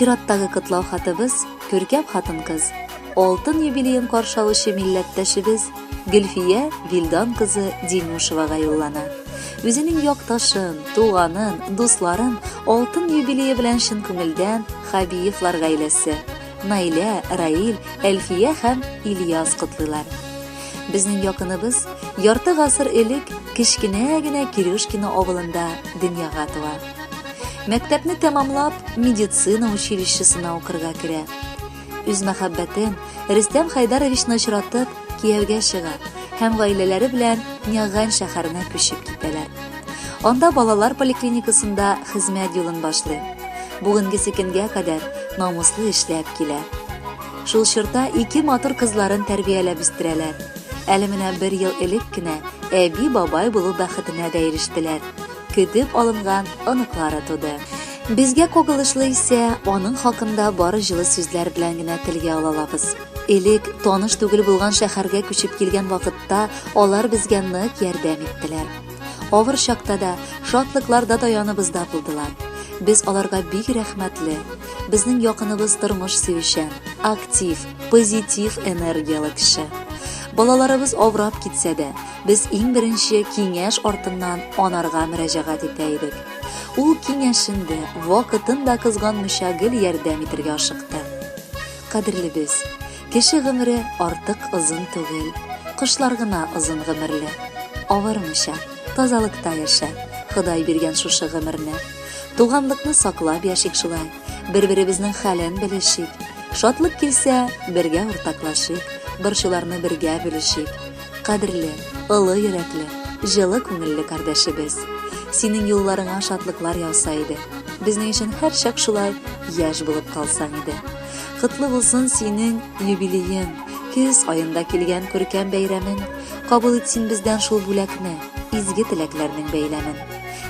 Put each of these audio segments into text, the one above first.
Чираттагы котлау хатыбыз күркәм хатын-кыз, алтын юбилеен каршы алучы милләттәшебез Гөлфия Вилдан кызы Динюшевага юллана. Үзенең якташын, туганын, дусларын алтын юбилее белән чын күңелдән Хабиевлар гаиләсе, Наилә, Раил, Әлфия һәм Ильяс котлыйлар. Безнең якыныбыз ярты гасыр элек кечкенә генә Кирюшкино авылында дөньяга туа. Мәктәпне тәмамлап, медицина училищесына укырга керә. Үз мәхәббәтен Рөстәм Хайдаровичны очратып, кияүгә чыга һәм гаиләләре белән Нягань шәһәренә күчеп китәләр. Анда балалар поликлиникасында хезмәт юлын башлый. Бүгенгесе көнгә кадәр намуслы эшләп килә. Шул чорда ике матур кызларын тәрбияләп үстерәләр. Әле менә бер ел элек кенә әби-бабай булу бәхетенә дә ирештеләр. Көтеп алынган оныклары туды. Безгә кагылышлы исә аның хакында бары җылы сүзләр белән генә телгә ала алабыз. Элек таныш түгел булган шәһәргә күчеп килгән вакытта алар безгә нык ярдәм иттеләр. Авыр чакта да, шатлыкларда да яныбызда булдылар. Без аларга бик рәхмәтле. Безнең якыныбыз тормыш сөючән, актив, позитив энергияле кеше. Балаларыбыз авырап китсә дә, без иң беренче киңәш артыннан анарга мөрәҗәгать итә идек. Ул киңәшен дә, вакытын да кызганмыйча гел ярдәм итергә ашыкты. Кадерлебез, кеше гомере артык озын түгел, кошлар гына озын гомерле. Авырмыйча, тазалыкта яшә, Ходай биргән шушы гомерне. Туганлыкны саклап яшик шулай, бер-беребезнең хәлен белешик. Шатлык килсә, бергә уртаклашыйк, борчуларны бергә бүлешик. Кадерле, олы йөрәкле, җылы күңелле кардәшебез. Синең юлларыңа шатлыклар яуса иде. Безнең өчен һәрчак шулай яшь булып калсаң иде. Котлы булсын синең юбилеең, көз аенда килгән күркәм бәйрәмең. Кабул ит син бездән шул бүләкне, изге теләкләрнең бәйләмен.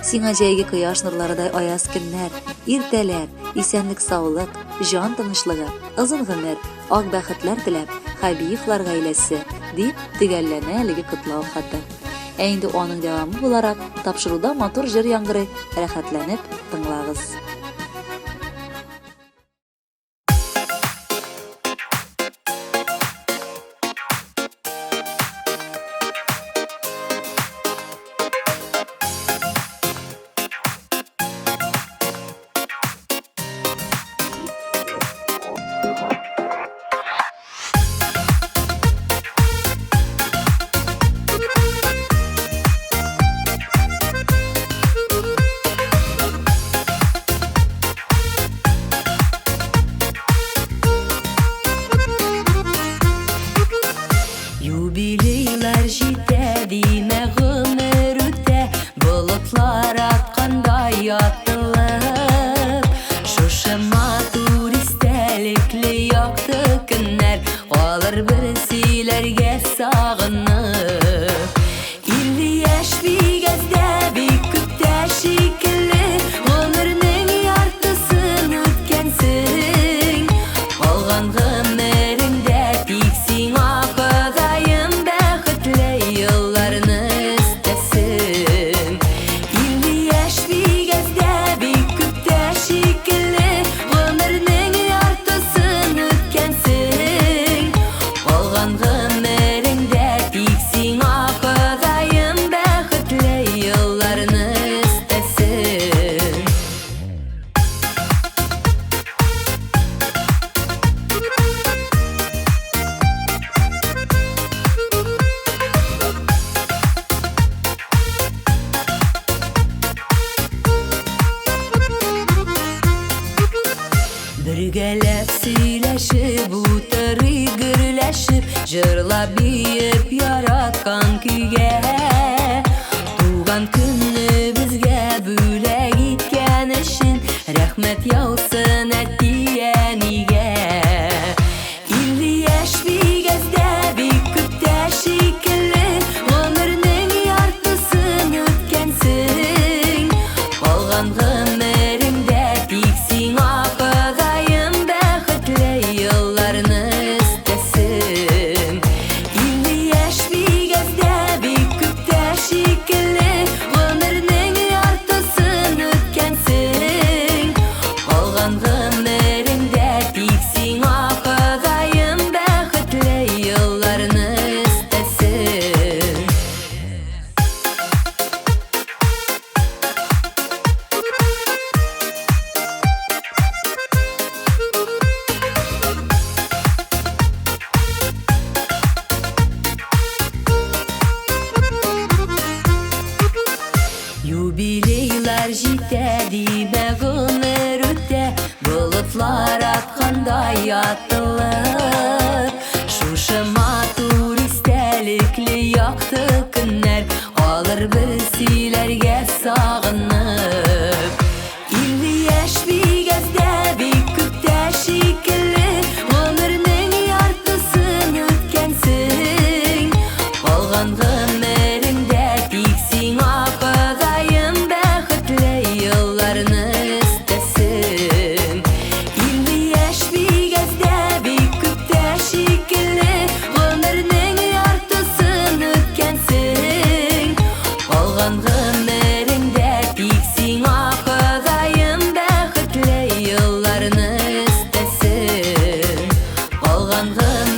Сиңа җәйге кояш нурларыдай аяз көннәр, иртәләр, исәнлек-саулык, җан тынычлыгы, озын гомер, Ак бәхетләр теләп, Хәбиевлар гаиләсе, дип төгәлләнә әлеге котлау хаты. Ә инде аның дәвамы буларак, тапшыруда матур җыр яңгырый, рәхәтләнеп тыңлагыз. Юбилейлар җитә, димә гомер үтә, болытлар аткандай атылып. Шушы матур истәлекле якты көннәр калыр бер сөйләргә сагынып. 50 яшь бик әз дә, бик күп тә шикелле, гомернең яртысын үткәнсең. Калган гомереңдә тик сиңа Ходаем бәхетле елларны өстәсен. 50 яшь бик әз дә, бик күп тә шикелле, гомернең яртысын үткәнсең. Калган гомереңдә тик сиңа Ходаем бәхетле елларны өстәсен. Бергәләп сөйләшеп утырыйк гөрләшеп, җырлап биеп яраткан көйгә. Туган көнне безгә бүләк иткән өчен рәхмәт яусын әти-әнигә. 50 яшь бик әз дә, бик күп тә шикелле, гомернең яртысын үткәнсең. Калган гомереңдә тик сиңа Ходаем бәхетле елларны өстәсен. 50 яшь бик әз дә, бик күп тә шикелле, гомернең яртысын үткәнсең. Калган Якыннан гына.